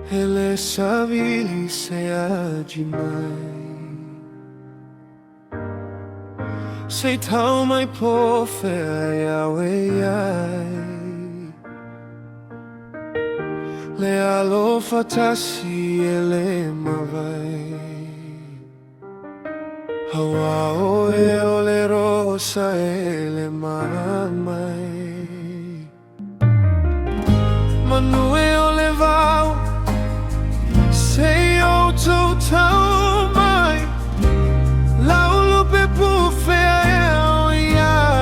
E le savili se aji mai. Se i tau mai po o fea e au e i ai. Le alofa tasi e le mavae. Auā oe o le rosa e le mai. Manu e o le vao, se i outou tau mai. Laulupe po o fea e au e i ai.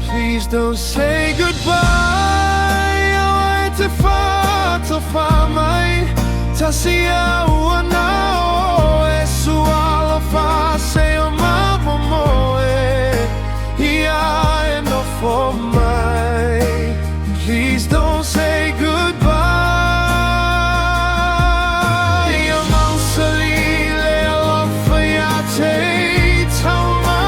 Please don't say goodbye. Aua e te faatofa mai. Tasi au ua na oe Sualofa se o mamomoe. Ia e nofo mai. Please don't say goodbye. Ia mausali le alofa ia te tauma.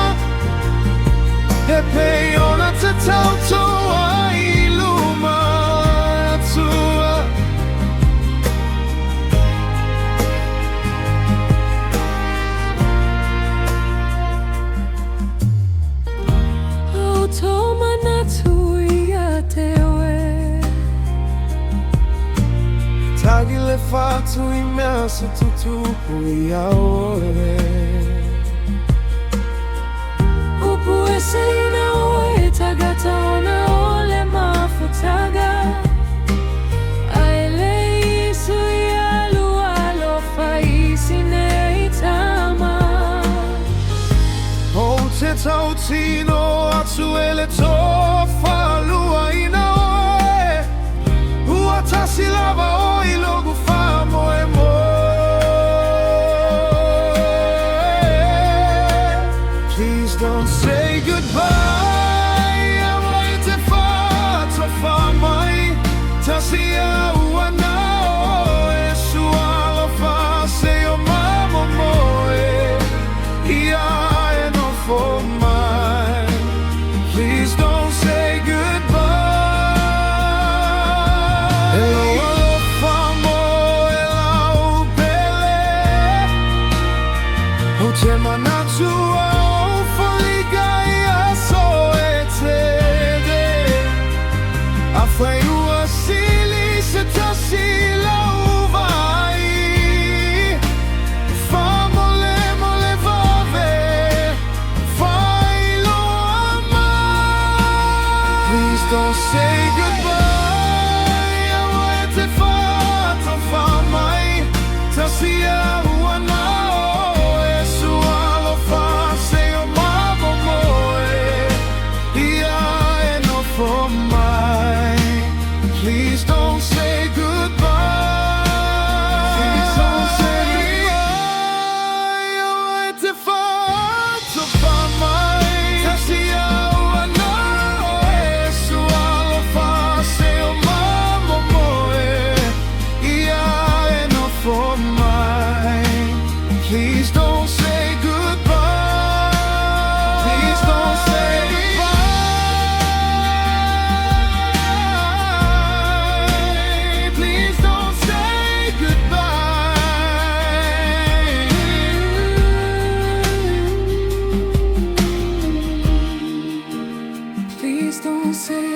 E pei ona ta tauto ai i luma Atua. O tō manatu ia te oe. Tagi le fatu i mea sa tutupu ia oe. Upu ese ina oe tagata ona o le mafutaga. Ae le isu ia lua alofa i si nei tama. Ou te tautino atu e le tofa luaina oe. Ua tasi lava oe i logu faamoemoe. Please don't say goodbye. Aua e te faatofa mai. Tasi au ua na oe Sualofa se o mamomoe. Ia e nofo mai. Please don't say goodbye. E lou alofa mo e lau pele. Ou te manatu au faliga i aso e tele. Afai ua sili se tasi lau vaai. Faamolemole vave faailoa mai. Please don't say goodbye. Aua e te faatofa mai. Tasi au ua na oe Sualofa se o mamomoe. Ia e nofo mai. Please don't say goodbye. Please don't say goodbye. Aua e te faatofa mai. Tasi au ua na oe Sualofa se o mamomoe. Ia e nofo mai. Please don't say goodbye. Please don't say goodbye. Please don't say goodbye. Please don't say